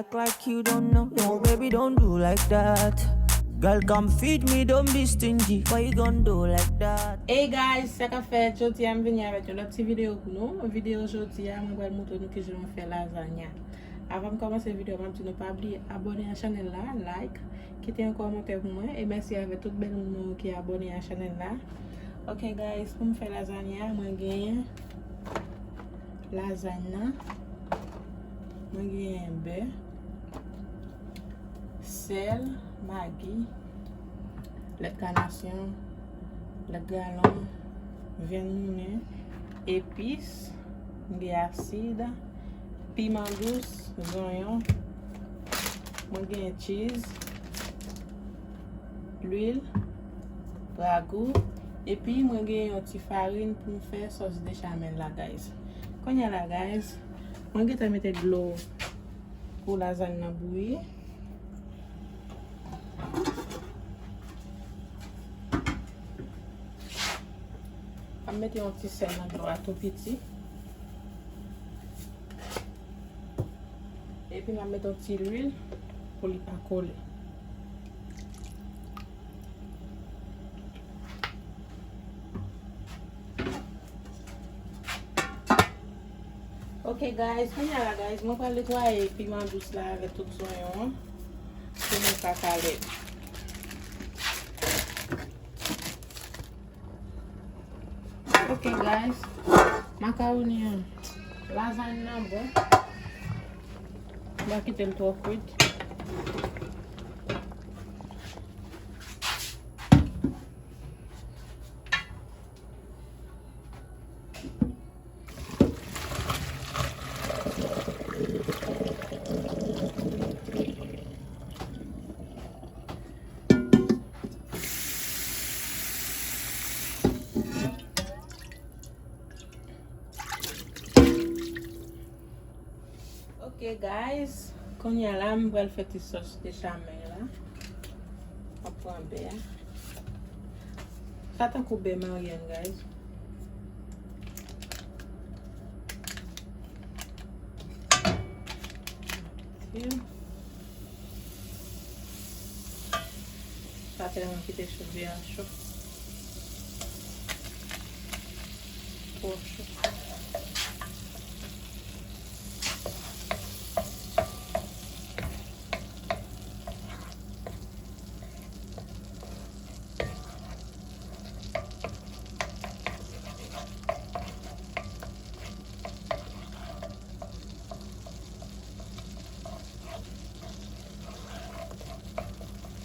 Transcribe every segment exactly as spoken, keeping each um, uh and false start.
Act like you don't know. No, baby, don't do like that. Girl, come feed me, don't be stingy. Why you gon' do like that? Hey guys, sa k ap fèt? Jodi a m vini avèk yon lòt ti videyo pou nou. Videyo jodi a, mwen pral montre nou kijan nou fè lazanya. Avan m kòmanse videyo, m ap di nou pa bliye abòne a chanèl la, like, kite yon kòmantè pou mwen, e mèsi avèk tout bèl moun nou ki abòne a chanèl la. Ok guys, pou m fè lazanya, mwen genyen lazany nan, mwen genyen bè, sèl, magi, lèt kanasyon, lèt galon, vyann moulen, epis, m gen asid, piman dous, zonyon, mwen gen cheese, lwil, ragou, epi mwen gen yon ti farin pou m fè sòs bechamel la, guys. Kounye a la, guys, mwen gentan mete dlo pou lazany nan bouyi. M ap mete yon ti sèl nan dlo a tou piti. Epi m ap mete yon ti lwil pou li pa kole. Ok guys, kounye a la guys, mwen pral netwaye piman dous la avèk tout zonyon an pou mwen pa kale. Ok guys, makawoni an, lazany nan bon. M pa kite l twò frit. Ok guys, kounye a la m pral fè ti sòs bechamel la. M ap pran bè a. Sa tankou bè Maryàn, guys. Sa tèlman kite cho, bè a cho. Twò cho.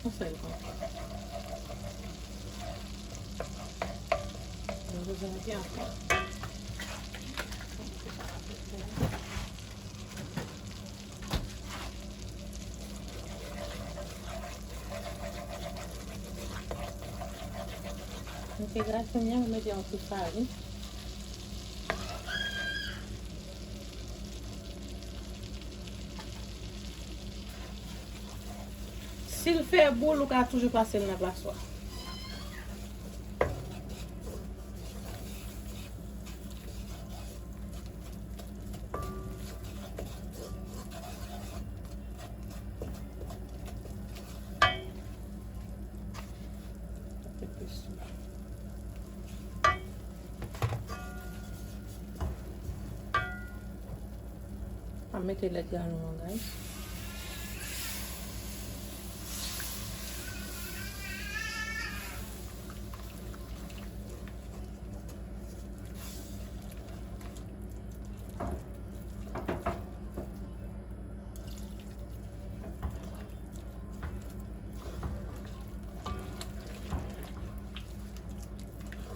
Yon sèl kou. Mwen bezwen mete ankò. Ok, guys, kounye a, mwen mete yon ti farin. Si l fè boul, ou ka toujou pase l nan paswa. Mete lèt galon an, guys.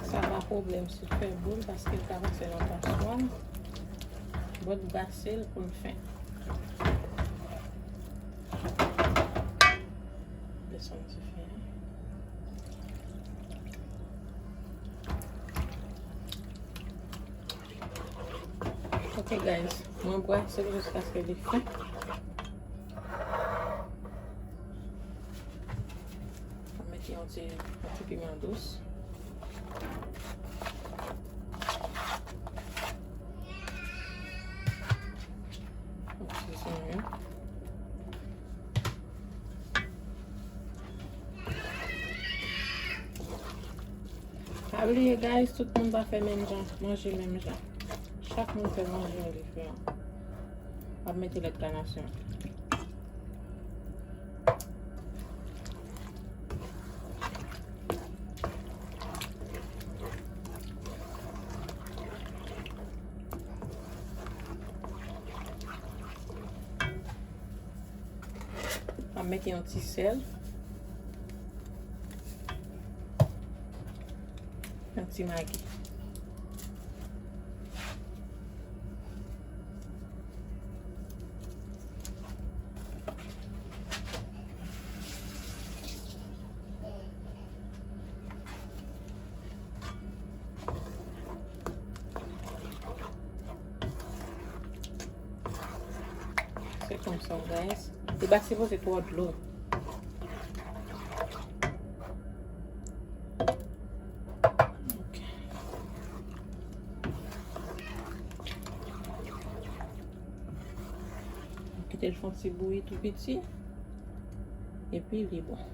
Sa pa pwoblèm si l fè boul, paske l ka pase nan paswa. But brase l pou l fen. Desann dife a. Ok guys, mwen brase l jiskaske li fen. Mwen mete yon ti, yon ti piman dous. Yon ti zonyon. Pa bliye, guys, tout moun pa fè menm jan, manje menm jan. Chak moun fè manje yo diferan. M ap mete lèt kanasyon. M ap mete yon ti sèl. Yon ti magi. Se konsa, guys. Li pa sipoze twò dlo. Ok. Kite l fè yon ti bouyi tou piti. Epi li bon.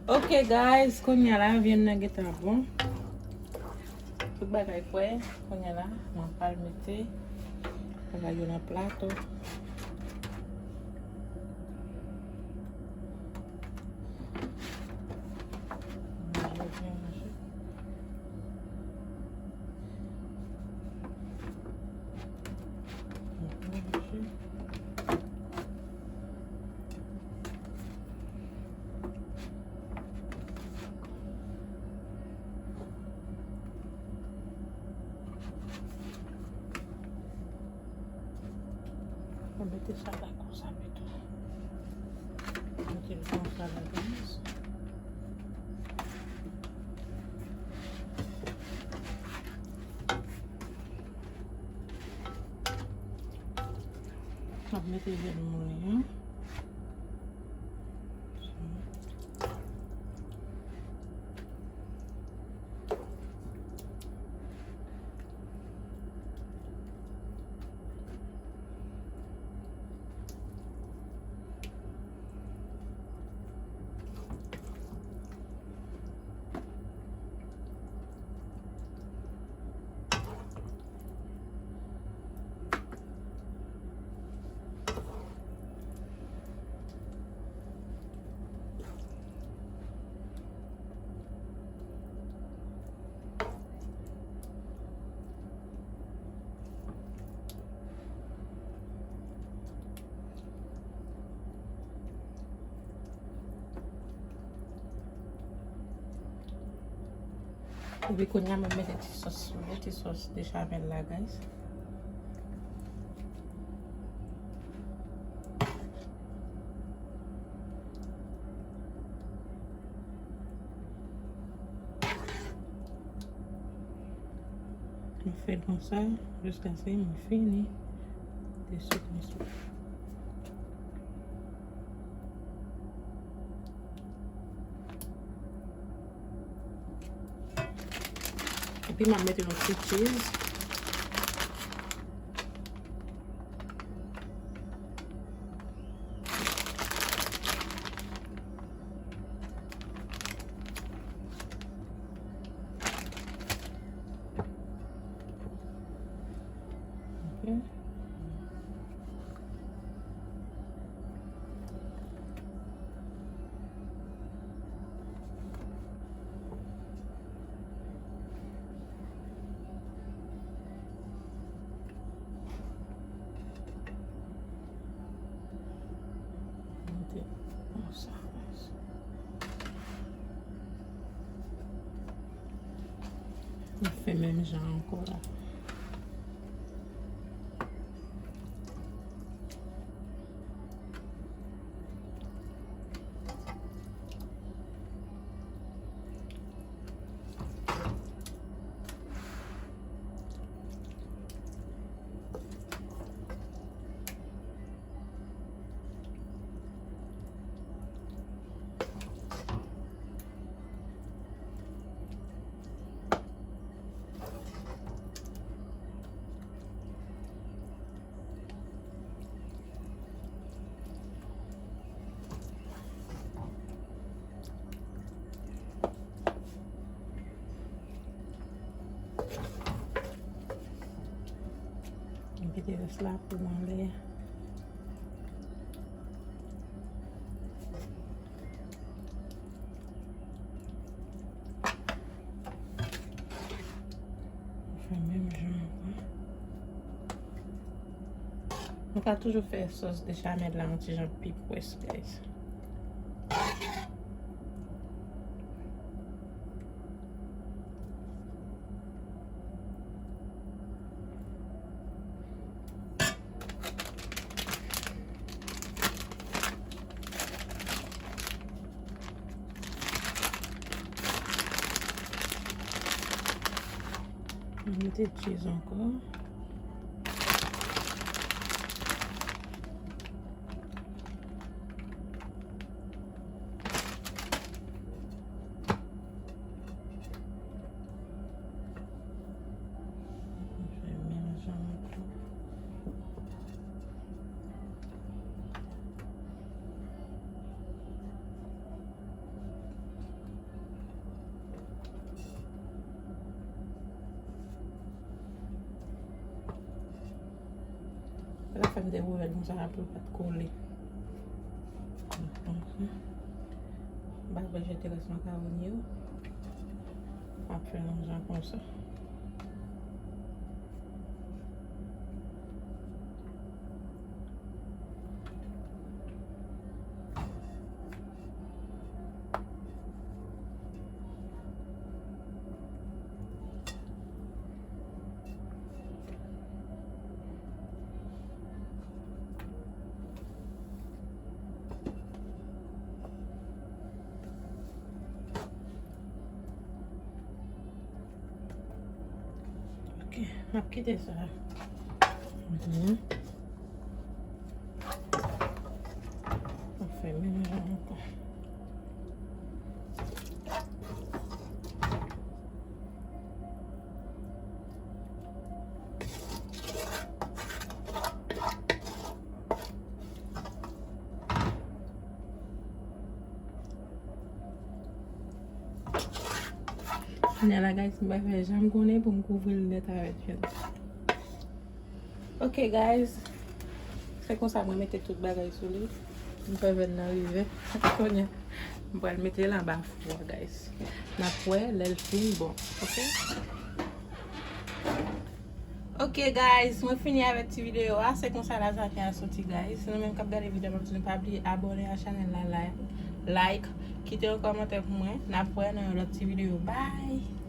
Ok, guys, kounye a la, vyann nan gentan bon. Tout bagay prè. Kounye a la, mwen pral mete bagay yo nan plato. Manje, manje. Mwen mete sa la konsa pito. Mete l konsa la, guys. M ap mete vyann mouli an. Epi kounye a, m ap mete ti sòs, yon ti sòs bechamel la, guys. M fè l konsa jiskaske m fini de souke souf. Epi m ap mete yon ti cheese. Ok. Mete konsa. M fè menm jan ankò la. M kite rès la pou anlè. Fè menm jan ankò. Nou ka toujou fè sòs bechamel la yon ti jan pi pwès, guys. Mete cheese ankò. Fè menm jan an tou. Sa fè m te ouvè l konsa pou l pa t kole. Konsa. M pa vle jete rès makawoni yo. M ap fè yon jan konsa. Ok, m ap kite sa. Mhm. Mwen fè menm jan ankò. Kounye a la, guys, m pa fè jan m konnen pou m kouvri l nèt avèk vyann. Ok, guys. Se konsa mwen mete tout bagay sou li. M fè vyann nan rive. Kounye a, m pral mete l anba fou a, guys. N ap wè lè l fin bon. Ok? Ok, guys, mwen fini avèk ti videyo a. Se konsa lazanyen an soti, guys. Nou menm k ap gade videyo a, m ap di nou pa bliye abòne a chanèl la, like, like, kite yon kòmantè pou mwen. N ap wè nan yon lòt ti videyo. Bye!